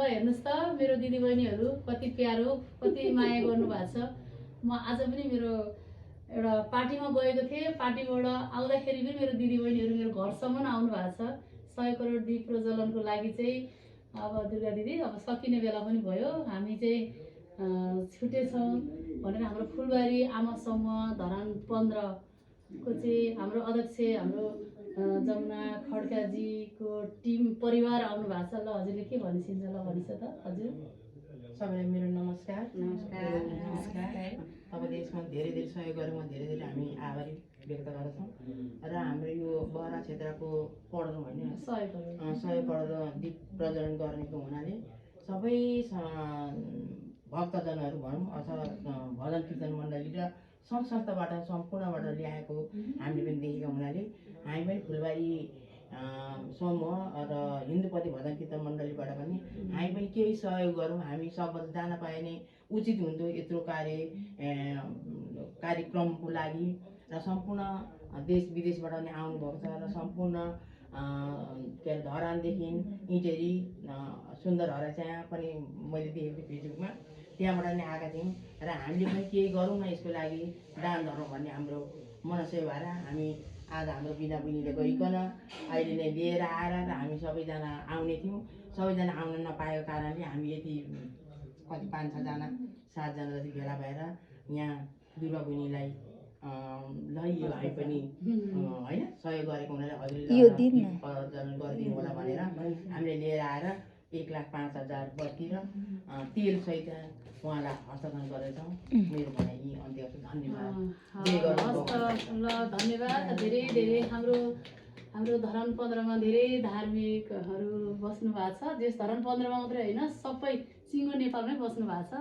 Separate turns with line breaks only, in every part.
हेर्नुस् त मेरो दिदीबहिनीहरू कति प्यारो कति माया गर्नुभएको छ। म आज पनि मेरो एउटा पार्टीमा गएको थिएँ, पार्टीबाट आउँदाखेरि पनि मेरो दिदीबहिनीहरू मेरो घरसम्म आउनु भएको छ। 100 करोड दीप प्रज्वलनको लागि चाहिँ अब दुर्गा दिदी अब सकिने बेला पनि भयो, हामी चाहिँ छुटेछौँ भनेर हाम्रो फुलबारी आमा समूह धरान 15 को चाहिँ हाम्रो अध्यक्ष हाम्रो जमुना खड्काजीको टिम परिवार आउनु भएको छ। ल हजुरले के भनिसिन्छ? ल भनिन्छ त हजुर।
सबैलाई मेरो नमस्कार। तपाईँले यसमा धेरै धेरै सहयोग गरेमा धेरै हामी आभारी व्यक्त गर्छौँ। र हाम्रो यो बहरा क्षेत्रको पढ्नु भने 100 करोड दीप प्रज्वलन गर्नेको हुनाले सबै भक्तजनहरू भनौँ अथवा भजन कीर्तन मण्डली र सङ्घ संस्थाबाट सम्पूर्णबाट ल्याएको हामीले पनि देखेका हुनाले हामी पनि फुलबारी समूह र हिन्दूपति भजन कीर्तन मण्डलीबाट पनि हामी पनि केही सहयोग गरौँ। हामी सबभन्दा जान पाए नै उचित हुन्थ्यो यत्रो कार्यक्रमको लागि। र सम्पूर्ण देश विदेशबाट नि आउनुभएको छ र सम्पूर्ण के अरे धरानदेखि इटेरी सुन्दर हराइचा पनि मैले देखेको थिएँ फेसबुकमा, त्यहाँबाट नि आएका थियौँ। र हामीले पनि केही गरौँ न यसको लागि, दान धरौँ भन्ने हाम्रो मनसय भएर हामी आज हाम्रो बिना बुनीले गइकन अहिले नै लिएर आएर र हामी सबैजना आउने थियौँ। सबैजना आउन नपाएको कारणले हामी यति कति 5-6 जना 7 जना जति भेला भएर यहाँ दुर्गा बहिनीलाई ल यो हामी पनि होइन सहयोग गरेको हुनाले हजुरले प्रज्वलन गरिदिनु होला भनेर हामीले लिएर आएर 1,05,000 बत्ती र तेल सहित उहाँलाई हस्तान्तरण गरेछौँ। मेरो भनाइ यी अन्त्य गर्छु। धन्यवाद।
ल धन्यवाद। धेरै धेरै हाम्रो धरान 15 मा धेरै धार्मिकहरू बस्नु भएको छ। जस धरान 15 मा मात्रै होइन सबै सिङ्गो नेपालमै बस्नु भएको छ।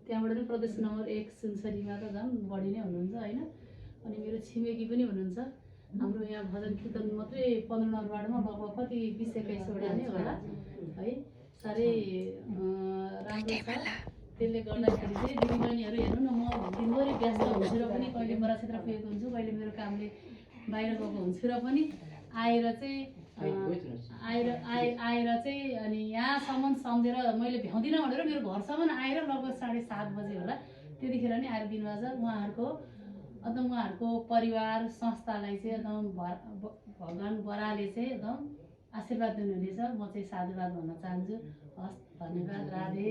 त्यहाँबाट पनि प्रदेश नम्बर 1 सुनसरीमा त झन् बढी नै हुनुहुन्छ होइन। अनि मेरो छिमेकी पनि हुनुहुन्छ। हाम्रो यहाँ भजन कीर्तन मात्रै 15 नम्बर वार्डमा लगभग कति 20-21 वटा नै होला है। साह्रै राम्रो छ। त्यसले गर्दाखेरि चाहिँ दिदीबहिनीहरू हेर्नु न, म दिनभरि व्यस्त हुन्छु र पनि कहिले बराक्षेत्र पुगेको हुन्छु, कहिले मेरो कामले बाहिर गएको हुन्छु र पनि आएर चाहिँ अनि यहाँसम्म सम्झेर मैले भ्याउँदिनँ भनेर मेरो घरसम्म आएर लगभग 7:30 बजे होला त्यतिखेर नै आएर दिनुभएको छ। उहाँहरूको परिवार संस्थालाई चाहिँ एकदम भगवान बराले चाहिँ एकदम आशीर्वाद दिनुहुनेछ। म चाहिँ साधुवाद भन्न चाहन्छु। हस्, धन्यवाद। राधे